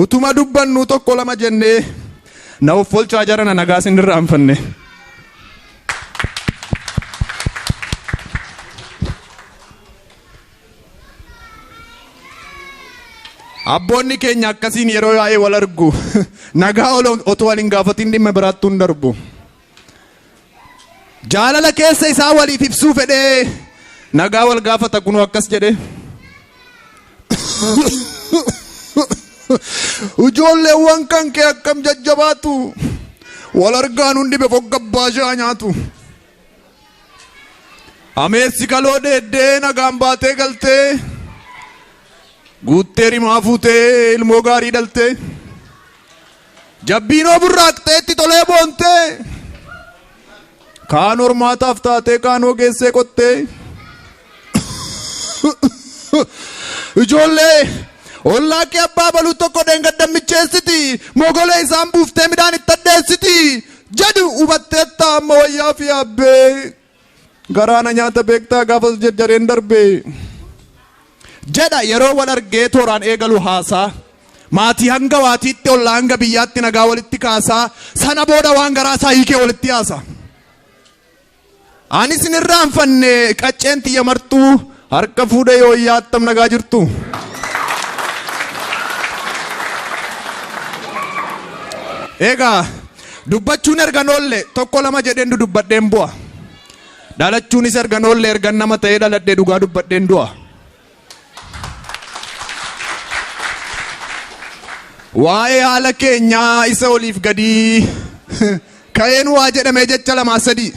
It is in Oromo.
Utuma dubbannuu tokko lama jennee na offolchaa jarana nagaa sin irraanfanne. Abboonni keenya akkasiin yeroo yaa'ee wal argu nagaa otoo wal hin gaafatin dhimma biraattuu hin darbu. Jaalala keessa isaa waliif ibsuu fedhee nagaa wal gaafata kunoo akkas jedhee. Ijoolleewwan kan kee akkam jajjabaatu wal argaan hundi befogga baashaa nyaatu. Ameessi kaloo dheeddee nagaan baatee galtee guuttee rimaa fuutee ilmoo gaarii dhaltee jabbiinoo burraaqxee itti tolee boontee kaan hormaataaf taatee kaanoo geessee qottee ijoollee ollaa kee abbaa baluu tokko dheengadda micheessiti mogolee isaan buuftee midhaan itti addeessiti jedhu hubatteetta amma wayyaa fi abbee garaana nyaata beektaa gaafas jajjareen darbee jedha yeroo wal argee tooraan eegalu haasaa maatii hanga waatiitti ollaa hanga biyyaatti nagaa walitti kaasaa sana booda waan garaa isaa hiikee walitti haasa. Ani isin irraanfanne qacceen tiyya martuu harka fuudhee yoo yaattam nagaa jirtu. Egaa dubbachuun erga noolle tokko lama jedheen dudubbadheen bu'a. Dhalachuunis erga noolle erga nama ta'ee dhaladhee dhugaa dubbadheen du'a. Waa'ee haala keenyaa isa oliif gadii ka'een waa jedhamee jecha lamaa sadii.